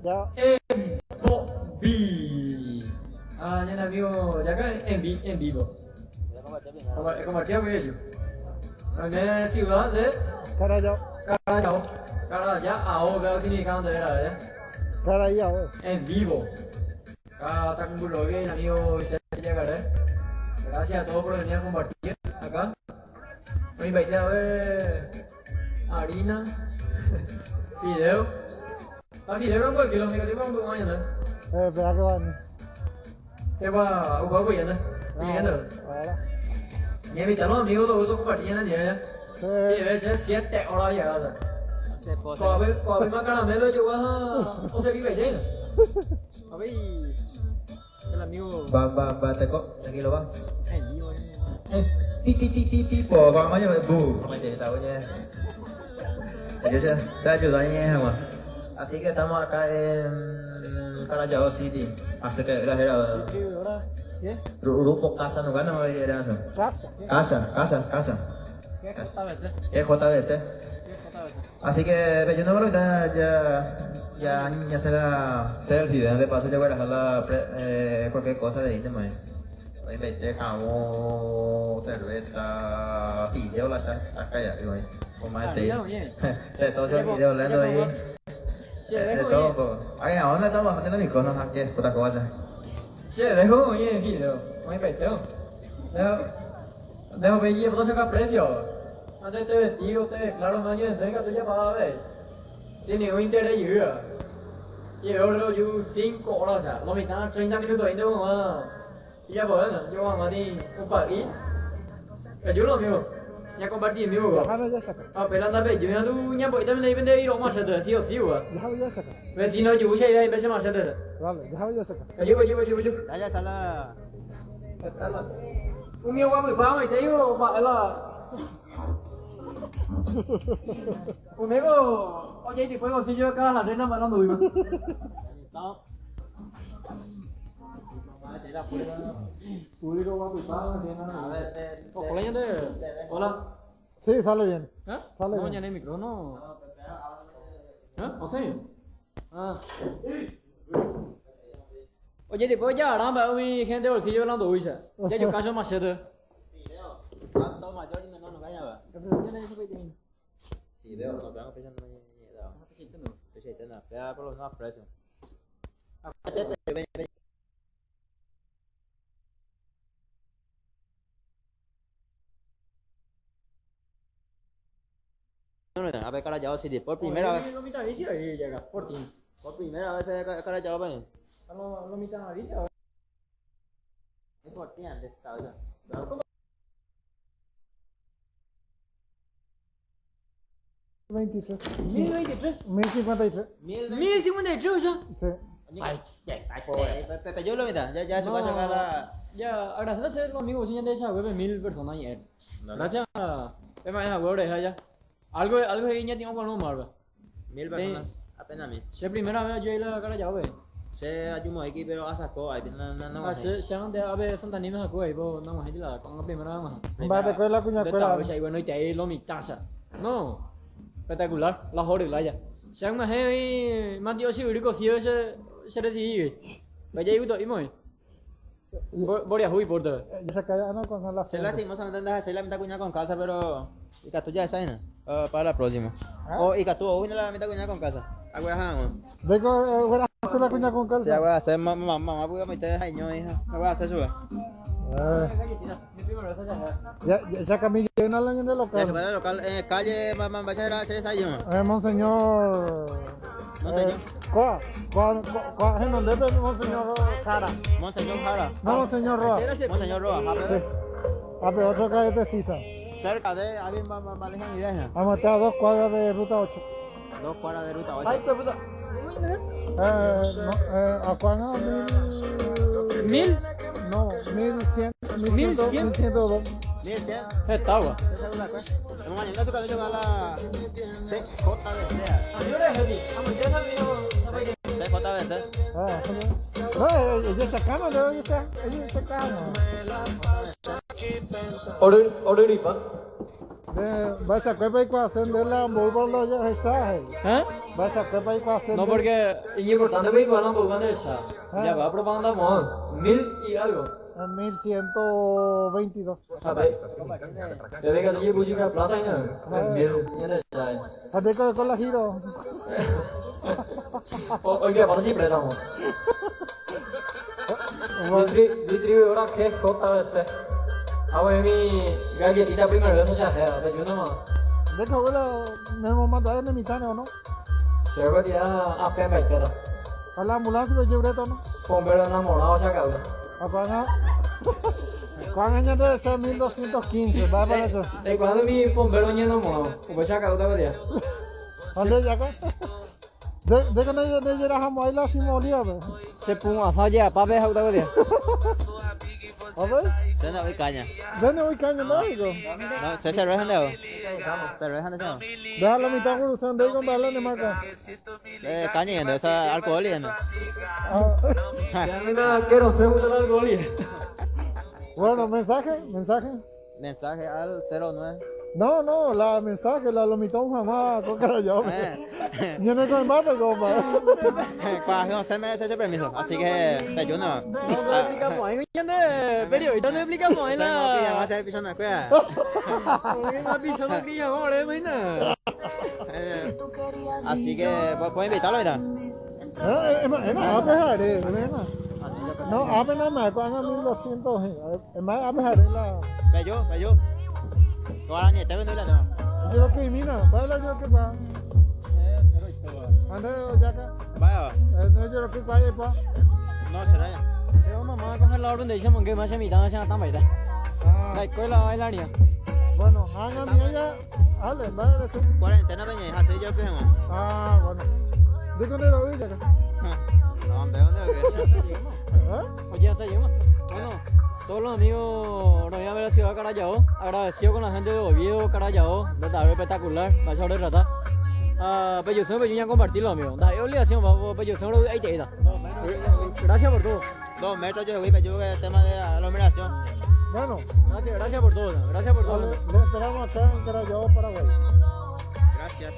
Ya. Embovi. Ah, ñane amigo, ya acá en, en vivo. Compartía con ellos. En ciudad de Carayao. Carayao. Carayao, creo que significa donde era, ¿eh? Carayao. En vivo. Acá está con Bulogue, el amigo Vicente Yacaré. Gracias a todos por venir a compartir acá. Me invité a ver harina, fideo. Ah, fideo con cualquier amigo, tipo un año, ¿no? Espera que van. ¿Qué va? Upa, pues, ¿no? Pidiendo. Ahora. Y invitar a los amigos, todo gusto compartir en el día. Sí. Sí, debe ser 7 horas de casa. Coabe más caramelo, yo voy a. O sea, vive lleno. A ver, el amigo. Va, va, va, teco, tranquilo, va. En vivo, eh. Eh, pi, pi, pi, pi, pi, po, con coño, bu, está oye. Yo se, se ayuda ñe, Así que estamos acá en Carayao City. Así que era era ¿Qué hora? ¿Qué? Grupo Casa no gana era eso. Casa. Casa, casa, casa. ¿Qué JBC? Es JBC. ¿Qué JBC? Así que yo no me lo ya ya ya ya será selfie, de paso yo voy a dejar la cualquier cosa de ahí man. Hoy me eché jamón, cerveza, fideo la acá ya, digo ahí. Con más de Ah, bien. Se socio video hablando ahí. Se De dejo todo bien. poco. Ay, ¿a dónde estamos? ¿Dónde los micrófonos? ¿Qué puta cosa? Se dejo bien fideo. Muy peteo. Dejo. Dejo ver y sacar precio. Antes te vestido, te claro, no hay en tú ya vas a ver. Sin ningún interés, yo. Y yo yo 5 horas, o sea, lo mitad, 30 minutos ahí no va. Y ya bueno, yo voy a ti un país. Yo lo amigo. Ya compartí en vivo. Déjalo ya saca. Ah, pero anda, yo ya tú ya voy también ahí vende ir a más de sí o sí, güey. Déjalo ya saca. Vecino, yo voy a ir a empezar más de. Vale, déjalo ya saca. Yo voy, yo voy, yo voy, yo. Ya, ya, sala. Un mío guapo y fama y te digo, va, la. Un amigo, oye, y después bolsillo acá la reina mandando viva. Público guapo y fama, A ver, Hola, ya te. Hola. Sí, sale bien. ¿Eh? Sale No, bien. ya no hay micrófono. ¿Eh? ¿O sí? Ah. Oye, después ya harán para mi gente bolsillo hablando huisa. Ya yo caso más serio. Tanto mayor y menor no calla, va. Sí, veo, no, pero no no, pega por los nuevos precios. A ver, Carayao City, por primera vez. Lo mitad vicio ahí llega, por ti. Por primera vez se Carayao, ven. Lo mitad vicio. Es por ti antes, cabeza. 23. 1023. 1053. 1053, o sea. Sí. Ay, ya, Pepe, yo lo mitad, ya, ya se va a sacar la. Ya, agradecer a los amigos de esa web 1000 personas ayer. Gracias. Es más, esa web deja ya. Algo, algo de ya tengo con lo marva. 1000 personas, apenas 1000. Se primera vez yo la cara ya, ve. Se ayumo aquí, pero a sacó, ahí no, no, no. Ah, se se han de a ver Santa Nina sacó ahí, po, no más la con la primera vez. Va, te cuela cuña De cuela. tal, y bueno, y te ahí lo mi taza. No. Espectacular, la joder ya. Se han más ahí, más Dios si rico si ese se recibe. Vaya y uto y muy. Boria hui por todo. Ya saca ya no con la Se lastimosamente andas a hacer la mitad cuña con casa, pero. Y tú ya esa, ¿no? Para la próxima. O y tú, hoy la mitad cuña con casa. Agua jamón. Vengo, voy a hacer la cuña con Sí, calza. voy a hacer mamá, mamá, voy a meter a ño, hija. Voy a hacer su. Ya, ya, ya camino en el año de Ya local. se va local en calle, mamá, va a ser esa yo. Monseñor. Monseñor. ¿Cuál? ¿Cuál? ¿Cuál? ¿En dónde es Monseñor Jara? Monseñor Jara. No, Monseñor Roa. Monseñor Roa. Sí. Ah, pero otro calle cita. Cerca de alguien va va lejos idea. Vamos a estar a 2 cuadras de ruta 8. 2 cuadras de ruta 8. Ay, pues puta. No, ¿a cuál no? ¿Mil? No, 1100. 1100. 1102. 1100. Está agua. Mañana su cabello va la CJBC. CJBC. Ah, no, ellos sacaron, ellos sacaron. Oruripa. Mba'eichakuépa ikuaase nde la mboýpa la ojehecha he'i. ¿Eh? Mba'eichakuépa ikuaase No, nde. porque iñimportante pe ikuaa la mboýpa nderecha. Java propaganda mo'ã. Mil y algo. En 1122. Ha pe peve katu jepuchika plata hína. Pe mil ñanderecha. Ha ndéiko oiko la giro. Oipe'apáta che préstamo. Distribuidora GJBC. Hago mi galletita primer beso che ajéva, pejúntema. Ndéiko abuela nemomandu'ái ne mitãre o no? Che gueria apẽmbaitéta. Ha la ambulancia ojeruréta o no? Bombero enamorado che akãgui. Ha ko'ág̃a ko'ág̃a ñanderecha 1215, mba'épa recho? Eikuaáne umi bombero oñenamorado, upe che akãgui gueria. Ha nde jaka? Nde ndéko ndejerahamo'ãi la Simolíape. Che pu'ãsa oje'apápe ha'úta gueria. A ver. Che no voy caña. Nde no voy caña, mba'éiko? No, che cerveza nde hago. Cerveza nde chavo. Deja la mitad kurusu ndéiko mba'e la ne marca. Eh, caña yendo, esa alcohol yendo. Ah. Ya me da quiero ser un alcohol. Bueno, mensaje, mensaje. Mensaje al 09. No, no, la mensaje, la lo mitad un jamás, con cara yo. Eh. Ñane con mate, compa. Cuando se me ese permiso, así que te yo no. No, no explicamos ahí, ñande periodista, no explicamos ahí No, que la. llamarse el piso no cuida. Eh, Así que puedo invitarlo ahorita. Es más, apejaré, No, apenas me hagan 1200, es más, apejaré la. Bello, bello. Ahora ni te vendo la no. Yo que mina, baila yo que va. Ande ya acá. Vaya, va. No, yo que vaya pa. No, será ya. Se va mamá a coger la orden de dice que más se mitad se tan baila. Ah, La escuela bailaría. bueno, hagan mi ella, ale, vaya tú. Cuarentena peña, así yo que no. Ah, bueno. ¿De dónde lo vi acá? No, ¿dónde dónde o qué? ¿Eh? Oye, ya se llegó. Bueno, todos los amigos nos de la ciudad de Carayao, agradecido con la gente de Oviedo, Carayao, verdad, espectacular, va a ser tratar. Ah, Peyuzón, Peyuña, compartirlo, amigo. Da obligación, vamos, Peyuzón, ahí te da. Gracias por todo. 2 metros yo voy, yo el tema de aglomeración. Bueno, Gracias, gracias por todo, gracias por todo. le esperamos acá en Carayao, Paraguay. Gracias.